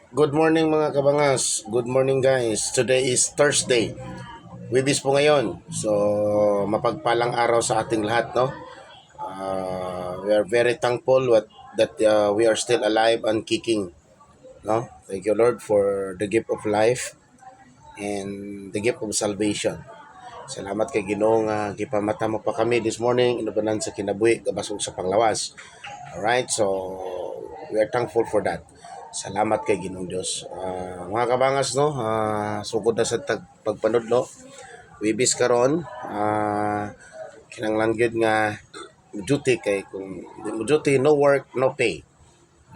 Good morning, mga kabangas. Good morning, guys. Today is Thursday. Huwebes po ngayon. So, mapagpalang araw sa ating lahat, no? We are very thankful that we are still alive and kicking, no? Thank you, Lord, for the gift of life and the gift of salvation. Salamat kay Ginoo nga gipamata mo pa kami this morning inubanan sa kinabuhi, gabasog sa panglawas. Alright, so we are thankful for that. Salamat kay Ginoong Diyos. Mga kabangas, no, sugod na sa pagpanudlo. Huwebes karon, kinahanglan gyud nga duty kay kung di mo duty, no work, no pay.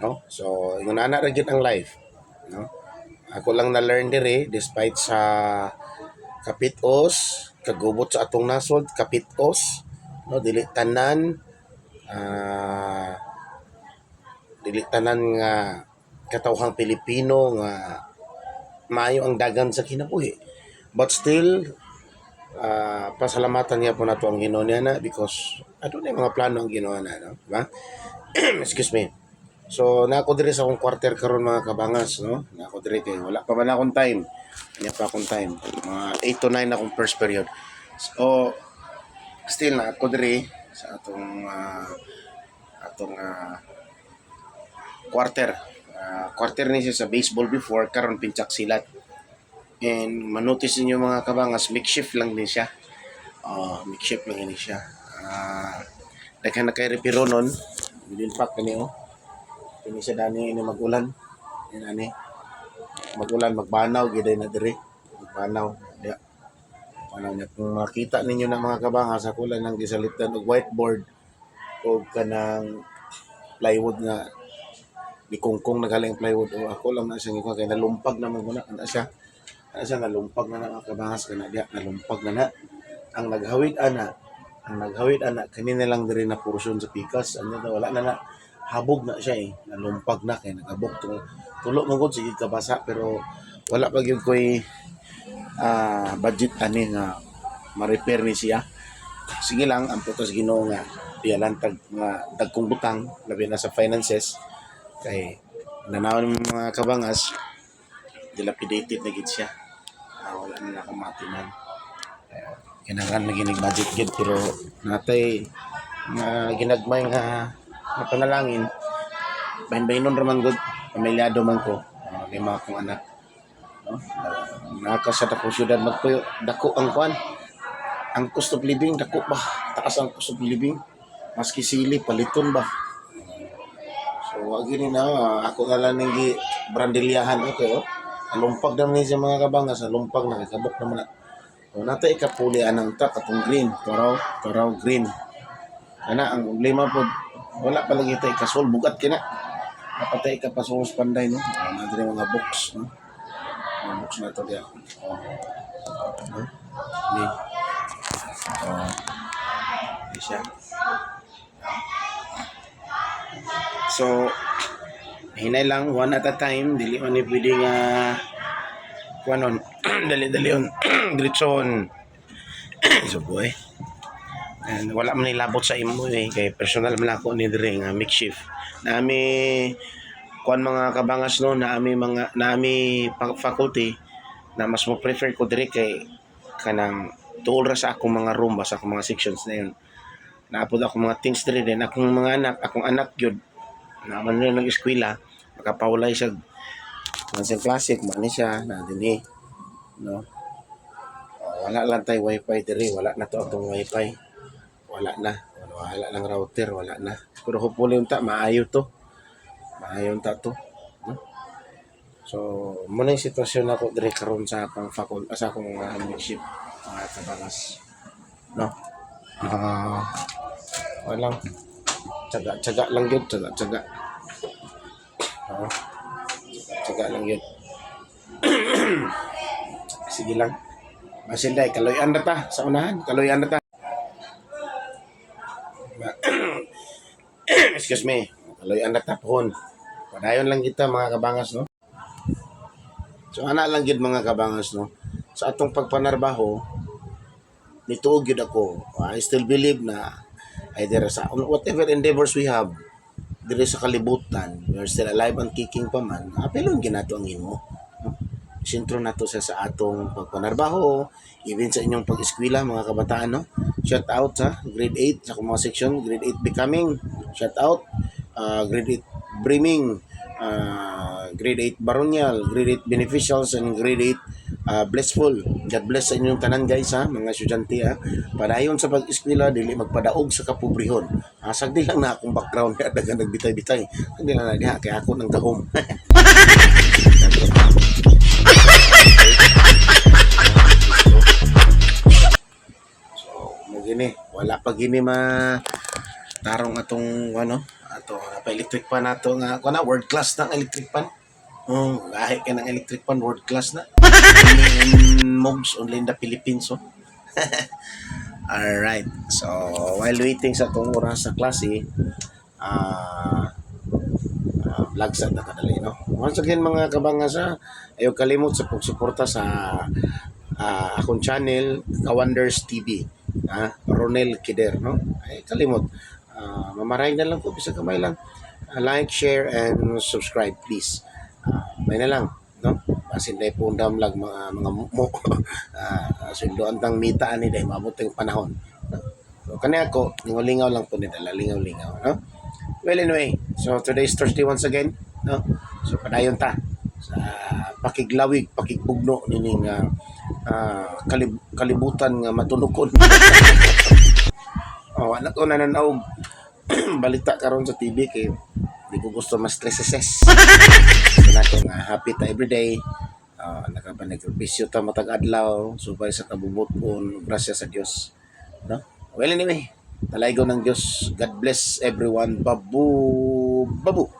No? So, ingon ana ra gyud ang life, no? Ako lang na-learn diri, despite sa kapitos, kagubot sa atong nasod, kapitos, no, dili tanan nga katawhang Pilipino nga maayo ang dagan sa kinabuhi. But still, pasalamatan niya po nato ang Ginoo niya na because adunay mga plano ang Ginoo na, no? Diba? Excuse me. So, na ako diri sa akong quarter karon, mga kabangas, no? Na ako diri kay wala pa man akong time. Wala pa akong time. Mga 8 to 9 akong first period. So, still na ako diri sa atong quarter. Quarter ni siya sa baseball before, karon pencak silat. And manotice ninyo, mga kabangas, makeshift lang din siya. Makeshift lang din siya. Daghan na kay repiro nun. Within pack kani oh. Kini siya dani ini magulan. Yan ani. Magulan, magbanaw gyud na diri. Magbanaw. Ya. Banaw niya. Kung makita ninyo na, mga kabangas, ako lang nang gisalitan og whiteboard o kanang plywood nga gikungkong na galing plywood o ako lang na siya gikuha kay nalumpag na man na ana siya. Ana siya, nalumpag na na, mga kabangas, kana diha nalumpag na na. Ang naghawid ana kanina lang diri na porsyon sa pikas ano daw, wala na na, habog na siya eh, nalumpag na kay nagabok tulo man gud, sige kabasa, pero wala pa gyud koy budget ani nga ma-repair ni siya. Sige lang, ang putos Ginoo nga iyalan tag nga dagkong butang, labi na sa finances, kay nanawon mga kabangas, dilapidated na gid siya. Wala na akong matiman. Kinahanglan na ginig budget gid, pero natay nga ginagmay nga nga panalangin, bahin-bahinon ra man gud, pamilyado man ko. Lima akong anak, no? Naka sa dako syudad magpuyo, dako ang kwan, ang cost of living, dako ba, taas ang cost of living, maski sili paliton ba. So wag gini na ako na lang ning gi brandilyahan. Okay oh, alumpag naman ni siya, mga kabangas, alumpag na kay kabok naman na. O nata ikapuli anang ta katong green, taraw taraw green ana. Ang problema pod, wala pa lagi tay kasol, bugat kina napatay ka pa sa panday, no? Oh, na diri mga box, no? Mga box na to diya oh, no? Ni oh, di siya. So hinay lang, one at a time, dili man ni pwede nga kuanon, dali-dali on diretson. So boy, and wala man nilabot sa imo eh, kay personal man ako ni diri nga makeshift. Nami kuan, mga kabangas, no, naami mga naami faculty na mas mo prefer ko diri kay kanang tuol ra sa akong mga room ba, sa akong mga sections na yun. Naapod ako mga things diri din akong mga anak, akong anak gyud naman rin nag-eskwela, makapawlay siya man sa klase kung ano siya na dinhi, no? Oh, wala lang tay wifi diri, wala na to atong wifi, wala na, wala lang router, wala na, pero hopefully unta maayo to, maayo unta to, no? So mo na yung sitwasyon nako diri karon sa akong facul sa akong makeshift, mga kabangas, no? Walang tsaga tsaga lang yun, tsaga tsaga. Oo. Tsaga lang yun. Sige lang. Basin day, kaloyan na ta sa unahan, kaloyan na ta. Excuse me. Kaloyan na ta pohon. Padayon lang kita, mga kabangas, no? So ana lang gid, mga kabangas, no? Sa atong pagpanarbaho, nituo gyud ako. I still believe na either sa whatever endeavors we have, Diri sa kalibutan, we are still alive and kicking pa man, apilon ginato ang Ginoo, no? Sentro nato siya sa atong pagpanarbaho, even sa inyong pag-eskwela, mga kabataan, no? Shout out sa grade 8 sa akong mga section, grade 8 becoming, shout out, grade 8 dreaming, grade 8 baronial, grade 8 beneficials, and grade 8 blissful. God bless sa inyong tanan, guys, ha, mga estudyante, ha. Padayon sa pag-eskwela, dili magpadaog sa kapobrehon. Ha, sagdi lang na akong background kaya dagan nagbitay-bitay. Sagdi lang na diha kay ako ng gahom. So, mo gini, wala pa gini ma tarong atong ano, ato pa electric pan nato nga kuan na, world class na ang electric pan. Oh, lahi ka ng electric pan, world class na. Only in Mogs, only in the Philippines, oh. Alright. So, while waiting sa atong oras sa klase, vlog sa nakadali, no? Once again, mga kabangasa, ayaw kalimot sa pagsuporta sa akong channel, Kawanders TV. Ha? Ronel Kider, no? Ay, kalimot. Mamaray na lang ko, bisa kamay lang. Like, share, and subscribe, please. May na lang, no? Basin dahil po lag mga mo. Sweldoan tang mita ani dahil maabot yung panahon. No? So, kani ako, lingaw-lingaw lang po nila, lingaw-lingaw, no? Well, anyway, so today is Thursday once again, no? So, padayon ta sa pakiglawig, pakigbugno nining kalibutan nga matunukon. Oh, anak ko nananaw balita karon sa TV kay di ko gusto ma-stress. So nato nga happy ta everyday. Nakapanegbisyo ta matag adlaw subay sa kabubuton, grasya sa Dios. No? Well, anyway, talaygo ng Dios. God bless everyone. Babu babu.